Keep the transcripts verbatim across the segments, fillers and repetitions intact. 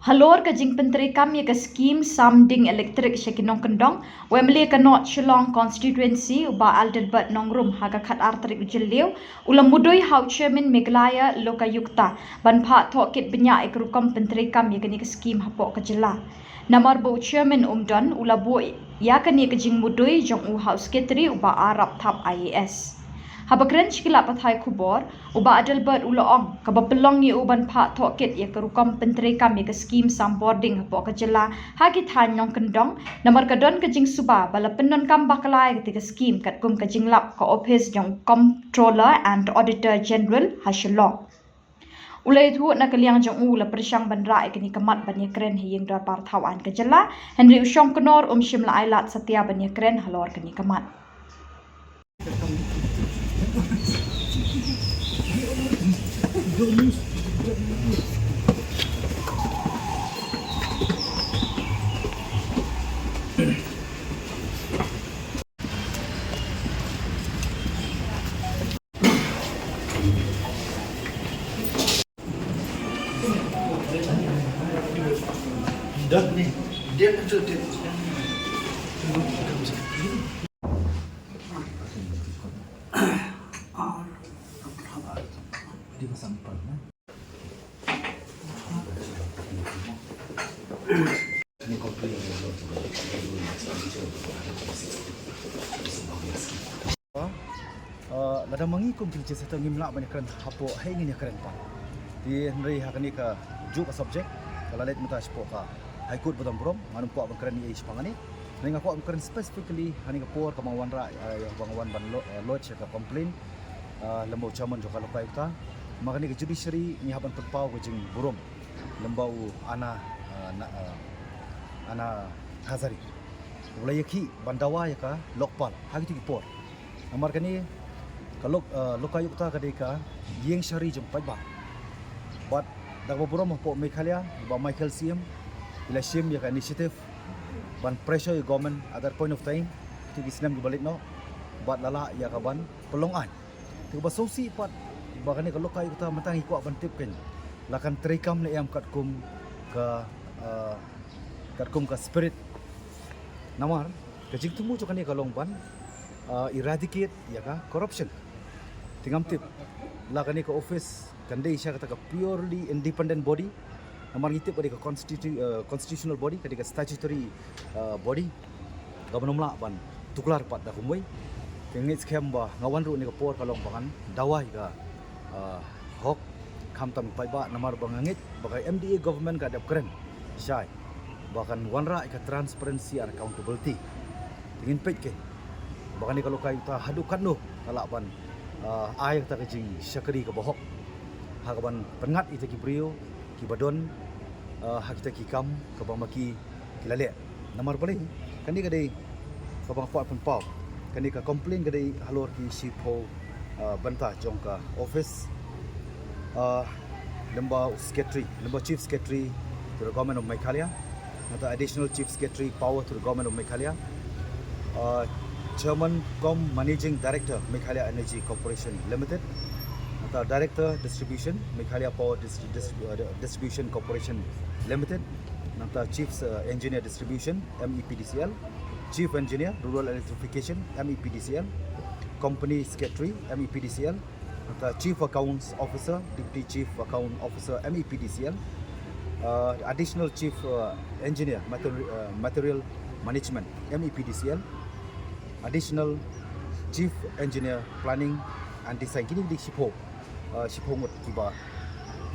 Halor ka jingpyntreikam ïa ka skim sam ding elektrik sha ki nongkyndong, u M L A ka North Shillong Constituency, u Bah Adelbert Nongrum, ha ka khatar tarik u Jylliew, u la mudui ha u Chairman Meghalaya Lokayukta ban phah thoh kit bniah ïa ka rukom pyntreikam ïa kane ka skim hapoh ka jylla. Namar ba u Chairman um don, u la buh ïa kane ka jingmudui jong u ha u Secretary, u Bah Arap Thap I A S. Haba kren sha ki lad pathai khubor, u Bah Adelbert u la ong, kaba pynlong ïa u ban phah thoh kit ïa ka rukom pyntreikam ïa ka skim sam bording hapoh ka jylla ha ki thaiñ nongkyndong, namar ka don ka jingsuba ba la pyndonkam bakla ïa kata ka skim katkum ka jinglap ka ophis jong u Comptroller and Auditor General ha Shillong. U la ïathuh na ka liang jong u, u la pyrshang ban rah ïa kane ka mat ban ïakren ha ïing dorbar thaw aiñ ka jylla, hynrei u Shongknor um shym la ai lad satia ban ïakren halor kane ka mat. Uh, lada ma ngi kum ki legislator ngim lah ban ïakren hapoh, hei ngin ïakren pat. Te hynrei ha kane kajuh ka subject ka la leit mynta shapoh ka High Court ba don burom, ngan ym kwah ban kren ei ei shaphang kane. Hynrei nga kwah ban kren specifically ha kane ka por kaba nga wanrah, uh, ba nga wan ban lo-, uh, lodge ïa ka complaint, uh, lem bad u chairman jong ka Lokayukta. Ma kane ka judiciary ngi hap ban pynpaw ka jingburom lem bad u Ana, uh, na, uh, Ana Hazari. U la ïakhih ban dawa ïa ka Lokpal ha kito ki por. Namar kane ka Lok, uh, Lokayukta ka dei ka ïing shari jong paidbah. Bad da kaba burom hapoh Meghalaya, Bah Michael C M, i la shim ïa ka initiative ban pressure ïa government at that point of time, kito ki snem kiba leit noh, bad la lah ïa ka ban pynlong aiñ. Te kaba sngewsih pat ba kane ka Lokayukta mynta ngi kwah ban tip kein la kan treikam ne em katkum ka, uh, katkum ka spirit. Namar ka jingthmu jong kane ka long ban, uh, eradicate ïa ka corruption. Te ngam tip la kane ka office kan dei sha kata ka purely independent body. Namar ngi tip ka dei ka constitu-, uh, constitutional body, ka dei ka statutory, uh, body. Kaba nym lah ban tuklar pat da kumwei. Te ngeit skhem ba nga wan ruh ne ka por ka long ba ngan dawa ïa ka, uh, hok khamtam paidbah, namar ba nga ngeit ba ka M D A government ka dep kren shai ba kan wanrah ïa ka transparency and accountability. Te ngin peit kein ba kane ka Lokayukta haduh katno ka lah ban, uh, ai kata ka jingshakri kaba hok ha kaban pynngat ïa kita ki briew kiba don, uh, ha kita ki kam kaba ma ki ki la leh. Namar balei, kane ka dei kaba nga kwah pynpaw. Kane ka complaint ka dei halor ki shiphew, uh, bynta jong ka office, uh, lem bad u secretary, lem bad chief secretary to the Government of Meghalaya, nangta additional chief secretary power to the Government of Meghalaya, uh, chairman cum managing director Meghalaya Energy Corporation Limited, nangta director distribution Meghalaya Power Dis-, Dis-, uh, Distribution Corporation Limited, nangta chief, uh, engineer distribution M E P D C L, chief engineer rural electrification M E P D C L, company secretary M E P D C L, nangta chief accounts officer, deputy chief account officer M E P D C L, uh, additional chief, uh, engineer materi-, uh, material management M E P D C L, additional chief engineer planning and design. Kine ki dei shiphew, uh, shiphew ngut kiba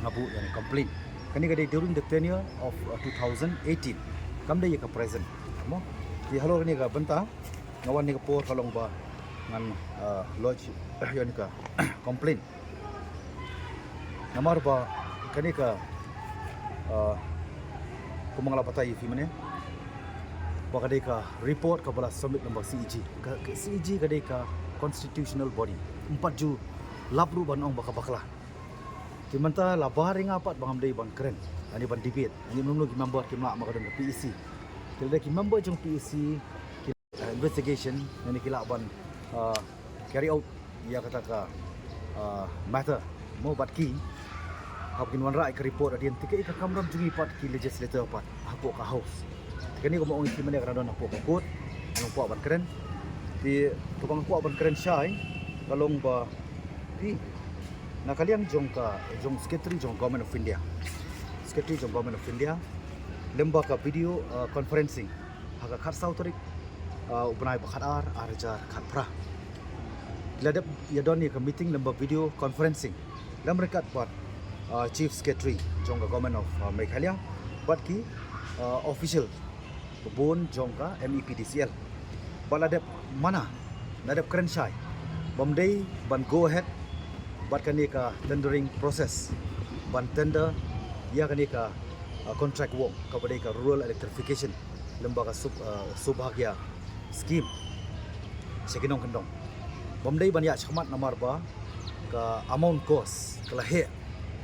nga buh ïa kane ka complaint. Kane ka dei during the tenure of, uh, two thousand eighteen. Kam dei ïa ka present. Mo, te halor kane ka bynta nga wan ne ka por ka long ba ngan, uh, lodge ïa kane ka complaint. Namar ba kane ka, uh, kumba nga la batai ïa phi mynne, ba ka dei ka report kaba la submit lyngba C A G. Ka, ka C A G ka dei ka constitutional body. Ym pat ju lap ruh ban ong ba ka bakla. Te mynta la bar ïa nga pat ba ngam dei ban kren, ani ban debate. Ani mano mano ki member kim lah, ma ka don ka P A C. Ki la dei ki member jong P A C, ki, uh, investigation, ani ki lah ban, uh, carry out ïa kata ka, uh, matter. Mo, bad ki, Haba kin wanrah ïa ka report hadien te kaei ka kamram jong ngi pat ki legislator pat hapoh ka House. Te kane kumba ong ïa phi mynne ka dang don hapoh ka court, ngan ym kwah ban kren. Te kaba nga kwah ban kren shai ka long ba phi, na ka liang jong ka, jong Secretary jong Government of India, Secretary jong Government of India, lem bad ka video, uh, conferencing ha ka khatsaw tarik, uh, u bnai ba khatar, ar hajar khatphra. La dep ïa don ïa ka meeting lem bad video conferencing lem ryngkat bad, uh, Chief Secretary jong ka Government of, uh, Meghalaya bad ki, uh, official bun jong ka M E P D C L. Bad la dep mana, la dep kren shai bym dei ban go ahead bad kane ka tendering process ban tender ïa kane ka, uh, contract work kaba dei ka rural electrification lem bad ka Sub-, uh, Subhagya scheme sha ki nongkyndong. Bym dei ban ïaid shakhmat namar ba ka amount cost ka la heh.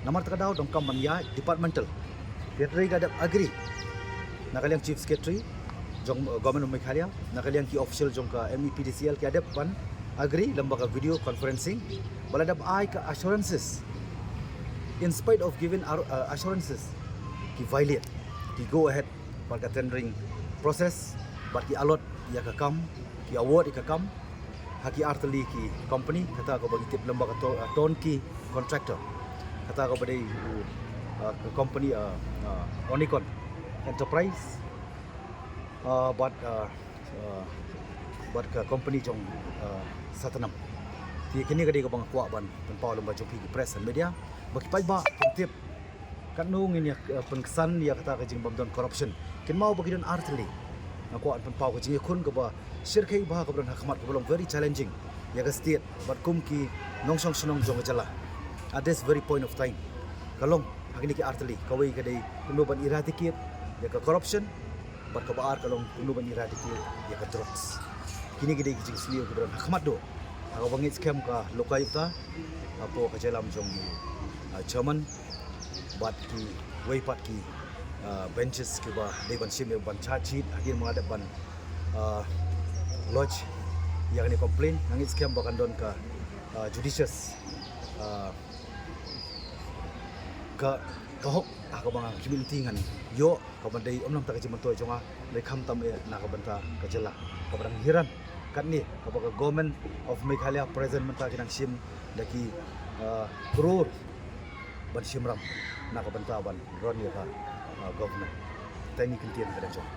Namar kata ka daw donkam ban ïaid departmental. Te hynrei ka dep agree na ka liang Chief Secretary jong, uh, Government of Meghalaya, na ka liang ki official jong ka M E P D C L ki la dep ban agree lem bad ka video conferencing. Ba la dep ai ka assurances. In spite of giving ar-, uh, assurances, ki violate, ki go ahead bad ka tendering process bad ki allot ïa ka kam, ki award ïa ka kam ha ki artylli ki company, kata kaba ngi tip lem bad ka to-, uh, turnkey contractor, kata kaba dei u, uh, ka company, uh, uh, Onikon Enterprise, uh, bad, uh, uh, bad ka company jong, uh, Satnam. Te kane ka dei kaba nga kwah ban pynpaw lem bad jong phi ki press and media ba ki paidbah kin tip katno ngin ïa, uh, pynksan ïa kata ka jingbymdon corruption. Kin mut ba ki don artylli. Nga kwah ban pynpaw ka jingïakhun kaba shyrkhei bha kaba don ha khmat kaba long very challenging ïa ka state bad kum ki nongshong shnong jong ka jylla. At this very point of time ka long ha kine ki artylli, kawei ka dei kumno ban eradicate ïa ka corruption bad kaba ar ka long kumno ban eradicate ïa ka drugs. Kine ki dei ki jingsniew kiba don ha khmat duh. Ha kaba ngeit skhem ka Lokayukta hapoh ka jingïalam jong, uh, chairman bad kiwei pat ki, uh, benches kiba dei ban shim ïa ban charge sheet hadien ba nga dep ban, uh, lodge ïa kane complaint. Nga ngeit skhem ba kan don ka, uh, judicious, uh, ka, ka hok ha kaba nga, ka community ngan ïoh kaba dei ym namar ka jingmyntoi jong nga, hynrei khamtam eh na ka bynta ka jylla. Kaba dang hiran katne kaba ka Government of Meghalaya present mynta ki nang shim da ki, uh, crore ban shim ram na ka bynta ban run ïa ka, uh, government. Te ngi kyntien ka dang jong.